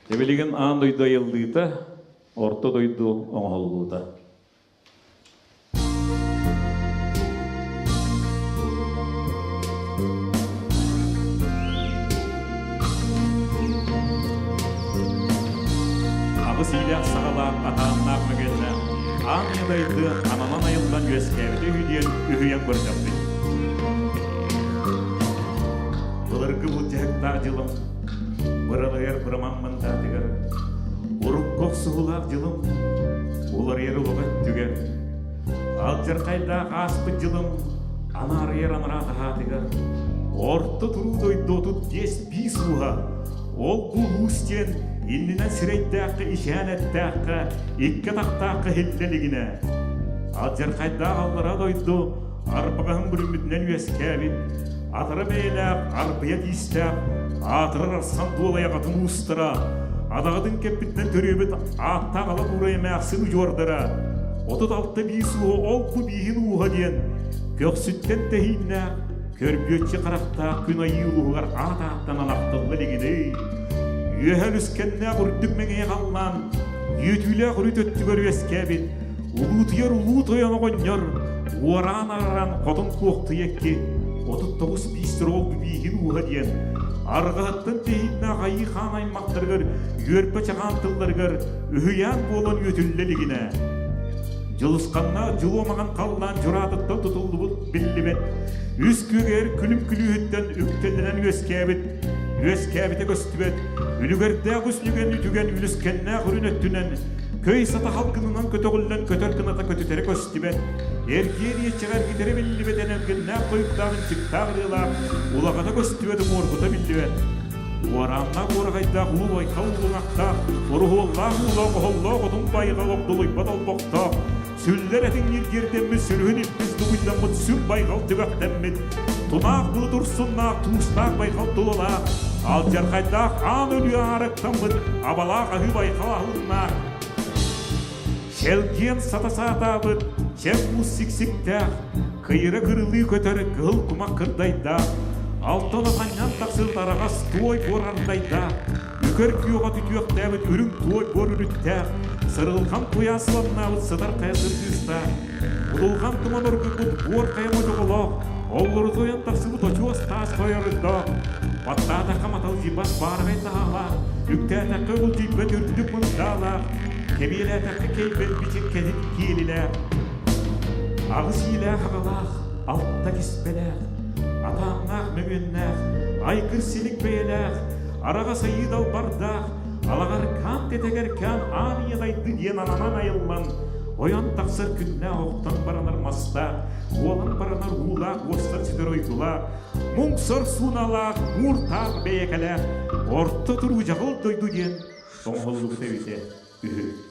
Билигин аан дойду айыллыыта, орто дойду оҥоһуллуута. Аҕыс иилээх саҕалаах атааннаах мөгүөннээх аан ийэ дойду ананан айыллан үөскээбитэ үһү диэн үһүйэн көрдөхпүт. Былыргы былдьаһыктаах дьылым быралыйар быраман мындаатыгар урукку охсуһуулаах дьылым уларыйар улаҕа өттүгэр алдьархайдаах ааспыт дьылым анаарыйар анараа таһаатыгар орто туруу дойду 35 ууһа ол улуус диэн иннинэн сирэйдээххэ ичээн эттээххэ икки атахтаахха иһиллэ илигинэ алдьархайдаах аллара дойду арбаҕаһын бүрүммүтүнэн үөскээбит атара бэйэлээх арбыйа тиистээх аатырар арсан дуолай аҕатын уустара адаҕатын кэппитинэн төрүөбүт ааттаах ала куурай эмээхсин удьуордара 36 биис ууһа ол бу бииһин ууһа диэн көхсүттэн тэһииннээх көрбүөччү харахтаах күн айыы улууһугар аат ааттанан ахтылла илигиний үөһэ үлүскэннээх үрдүк мэҥэйэ халлаан үөтүүлээх үрүт өттүгэр үөскээбит Улуутуйар улуу тойон оҕонньор уораан араран хотун куохтуйа икки 39 биистэр ол бииһин ууһа диэн арҕаһыттан тэһииннээх айыы хаан аймахтарыгар үөрбэ чаҕаан тылларыгар үһүйээн буолан үөтүллэ илигинэ дьылысханнаах дьулуомаҕан халлаан дьураатыттан тутуллубут биллибэт үс күөгэр күлүм күлүүһүттэн үктэллэнэн үөскээбит үөскээбитэ көстүбэт үлүгэрдээх үс нүгэн үтүгэн үлүскэннээх үрүн өттүнэн Көй сата халгынынан көтөҕүллэн көтөр кыната көтүтэрэ көстүбэт, эргиэр иэччэҕэ эргитэрэ биллибэт энэлгэннээх тойуктаах ынчыктаах ырыалаах, улаҕата көстүбэт уҥуоргута биллибэт. Уорааннаах уораҕайдаах уу байхал улуҥахтаах, оруһуоллаах уулаах оһоллоох отун байҕал огдолуйбат олбохтоох, сүллэр этиҥ ньиргиэрдэммит сүрүһүн илбис дугуйдаммыт сүр байҕал түгэхтэммит, тунаах былыт урсуннаах туустаах байҕал тулалаах, алдьархайдаах аан өлүү аарыктаммыт абалаах аһыы байҕал аһылыннаах, чэлгиэн сата саатаабыт чэп муус сиксиктээх, кыйыра кырылыы көтөр кыһыл кумах кырдайдаах, алтан атанньан тахсыбыт араҕас туой буор ардайдаах, Үкэр күөҕэ түтүөхтээбит үрүҥ туой буор үрүттээх, сырылҕан куйаас сыламнаабыт сытар хайа сырдыыстаах, будулҕан туман оргуйбут буор хайа модьоҕолоох, оллурутуйан тахсыбыт очуос таас хойордоох, баттаатахха маталдьыйбат баараҕай таһаалаах, үктээтэххэ угулдьуйбат үрдүк мындаалаах, кэбиэлээтэххэ кэйбэт бичик кэтит киэлилээх, аҕыс иилээх аҕалаах, алта киспэлээх, атааннаах мөҥүөннээх, айгыр силик бэйэлээх, араҕас айыы далбардаах, алаҕар каан тэтэгэр каан аан ийэ дайды диэн ананан айыллан, ойон тахсар күннээх охтон баранар мастаах, уолан баранар уулаах уостан сүтэр ойгулаах, муҥсар сууналаах, мууртаах бэйэкэлээх, орто туруу дьаҕыл дойду диэн тоҥоһуллубут эбитэ үһү.